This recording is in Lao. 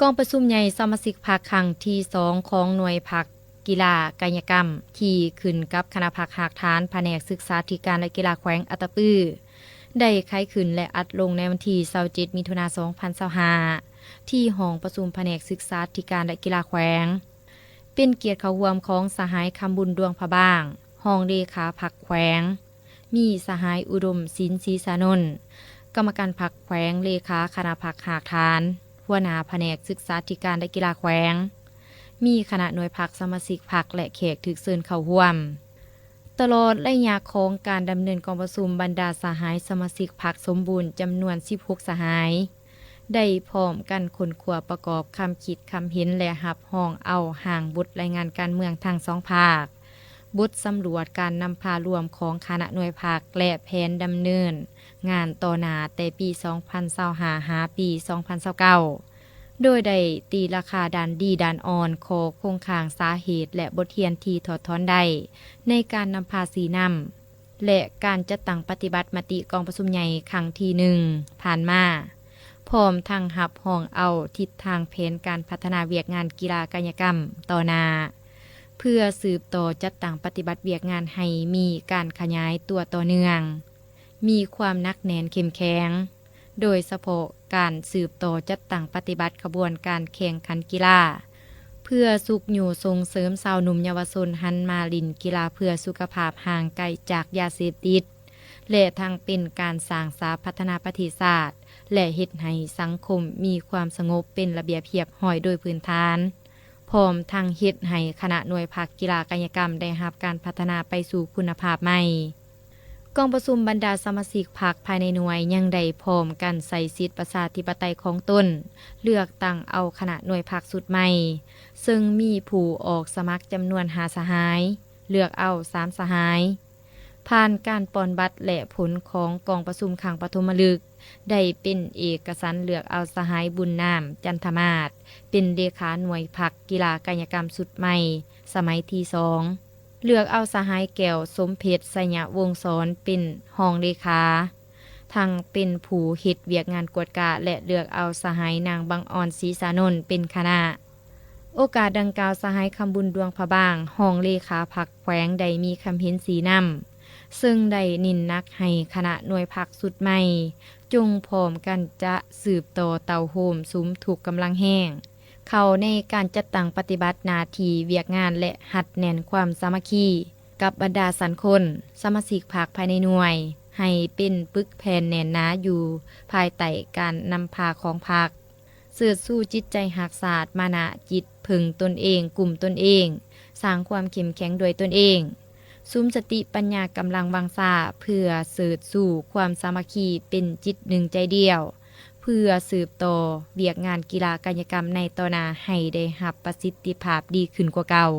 ກອງປະຊຸມໃຫຍ່ສະມາຊິກພັກຄັ້ງທີສອງຂອງໜ່ວຍພັກກິລາກາຍະກຳ ທີ່ຂຶ້ນກັບຄະນະພັກຮາກຖານພະແນກສຶກສາທິການ ແລະ ກິລາແຂວງອັດຕະປື ໄດ້ໄຂຂຶ້ນ ແລະ ອັດລົງໃນວັນທີຊາວເຈັດ ມິຖຸນາ ສອງພັນຊາວຫ້າ ທີ່ຫ້ອງປະຊຸມພະແນກສຶກສາທິການ ແລະ ກິລາແຂວງ. ເປັນກຽດເຂົ້າຮ່ວມຂອງສະຫາຍ ຄຳບຸນ ດວງພະບາງ ຮອງເລຂາພັກແຂວງ, ມີສະຫາຍ ອຸດົມ ສິນ ສີສານົນ ກຳມະການພັກແຂວງ, ເລຂາຄະນະພັກຮາກຖານ, ຫົວໜ້າພະແນກສຶກສາທິການ ແລະ ກິລາແຂວງ, ມີຄະນະໜ່ວຍພັກ, ສະມາຊິກພັກ ແລະ ແຂກຖືກເຊີນເຂົ້າຮ່ວມ. ຕະຫຼອດໄລຍະຂອງການດຳເນີນກອງປະຊຸມ, ບັນດາສະຫາຍສະມາຊິກພັກສົມບູນຈຳນວນສິບຫົກສະຫາຍ ໄດ້ພ້ອມກັນຄົ້ນຄວ້າປະກອບຄຳຄິດຄຳເຫັນ ແລະ ຮັບຮອງເອົາຮ່າງບົດລາຍງານການເມືອງທັງສອງພາກ, ບົດສຳຫຼວດການນຳພາລວມຂອງຄະນະໜ່ວຍພັກ ແລະ ແຜນດຳເນີນງານຕໍ່ໜ້າແຕ່ປີສອງພັນຊາວຫ້າ ຫາປີສອງພັນຊາວເກົ້າ ໂດຍໄດ້ຕີລາຄາດ້ານດີດ້ານອ່ອນ, ຂໍ້ຄົງຄ້າງ, ສາເຫດ ແລະ ບົດຮຽນທີ່ຖອດຖອນໄດ້ ໃນການນຳພາຊີ້ນຳ ແລະ ການຈັດຕັ້ງປະຕິບັດມະຕິກອງປະຊຸມໃຫຍ່ຄັ້ງທີໜຶ່ງຜ່ານມາ, ພ້ອມທັງຮັບຮອງເອົາທິດທາງແຜນການພັດທະນາວຽກງານກິລາກາຍະກຳຕໍ່ໜ້າ ເພື່ອສືບຕໍ່ຈັດຕັ້ງປະຕິບັດວຽກງານໃຫ້ມີການຂະຫຍາຍຕົວຕໍ່ເນື່ອງ, ມີຄວາມໜັກແໜ້ນເຂັ້ມແຂງ, ໂດຍສະເພາະການສືບຕໍ່ຈັດຕັ້ງປະຕິບັດຂະບວນການແຂ່ງຂັນກິລາ ເພື່ອຊຸກຍູ້ສົ່ງເສີມຊາວໜຸ່ມເຍົາວະຊົນຫັນມາຫຼິ້ນກິລາເພື່ອສຸຂະພາບຫ່າງໄກຈາກຢາເສບຕິດ ແລະ ທັງເປັນການສ້າງສາພັດທະນາປະເທດຊາດ ແລະ ເຮັດໃຫ້ສັງຄົມມີຄວາມສະຫງົບເປັນລະບຽບຮຽບຮ້ອຍໂດຍພື້ນຖານ, ພ້ອມທັງເຮັດໃຫ້ຄະນະໜ່ວຍພັກກິລາກາຍະກຳໄດ້ຮັບການພັດທະນາໄປສູ່ຄຸນນະພາບໃໝ່. ກອງປະຊຸມບັນດາສະມາຊິກພັກພາຍໃນໜ່ວຍຍັງໄດ້ພ້ອມກັນໃຊ້ສິດປະຊາທິປະໄຕຂອງຕົນ ເລືອກຕັ້ງເອົາຄະນະໜ່ວຍພັກຊຸດໃໝ່, ເຊິ່ງມີຜູ້ອອກສະໝັກຈຳນວນຫ້າສະຫາຍ, ເລືອກເອົາສາມສະຫາຍ. ຜ່ານການປ່ອນບັດ ແລະ ຜົນຂອງກອງປະຊຸມຄັ້ງປະຖົມມະລຶກ ໄດ້ເປັນເອກະສັນເລືອກເອົາສະຫາຍ ບຸນນາມ ຈັນທະມາດ ເປັນເລຂາໜ່ວຍພັກກິລາກາຍະກຳຊຸດໃໝ່ ສະໄໝທີສອງ, ເລືອກເອົາສະຫາຍ ແກ້ວສົມເພັດ ໄຊຍະວົງສອນ ເປັນຮອງເລຂາ ທັງເປັນຜູ້ເຮັດວຽກງານກວດກາ ແລະ ເລືອກເອົາສະຫາຍ ນາງ ບັງອອນ ສີສານົນ ເປັນຄະນະ. ໂອກາດດັ່ງກ່າວ, ສະຫາຍ ຄຳບຸນ ດວງພະບາງ ຮອງເລຂາພັກແຂວງ ໄດ້ມີຄຳເຫັນຊີ້ນຳ, ເຊິ່ງໄດ້ເນັ້ນໜັກໃຫ້ຄະນະໜ່ວຍພັກຊຸດໃໝ່ ຈົ່ງພ້ອມກັນຈະສືບຕໍ່ເຕົ້າໂຮມສຸມທຸກກຳລັງແຮງ ເຂົ້າໃນການຈັດຕັ້ງປະຕິບັດໜ້າທີ່ວຽກງານ ແລະ ຮັດແໜ້ນຄວາມສາມັກຄີກັບບັນດາຊັ້ນຄົນ, ສະມາຊິກພັກພາຍໃນໜ່ວຍ ໃຫ້ເປັນປຶກແຜ່ນແໜ້ນໜາຢູ່ພາຍໃຕ້ການນຳພາຂອງພັກ. ເຊີດຊູຈິດໃຈຮັກຊາດ, ມານະຈິດເພິ່ງຕົນເອງ, ກຸ້ມຕົນເອງ, ສ້າງຄວາມເຂັ້ມແຂງດ້ວຍຕົນເອງ, ສຸມສະຕິປັນຍາກຳລັງວັງຊາ ເພື່ອເຊີດຊູຄວາມສາມັກຄີເປັນຈິດໜຶ່ງໃຈດຽວ, ເພື່ອສືບຕໍ່ວຽກງານກິລາກາຍະກຳໃນຕໍ່ໜ້າໃຫ້ໄດ້ຮັບປະສິດທິພາບດີຂຶ້ນກວ່າເກົ່າ.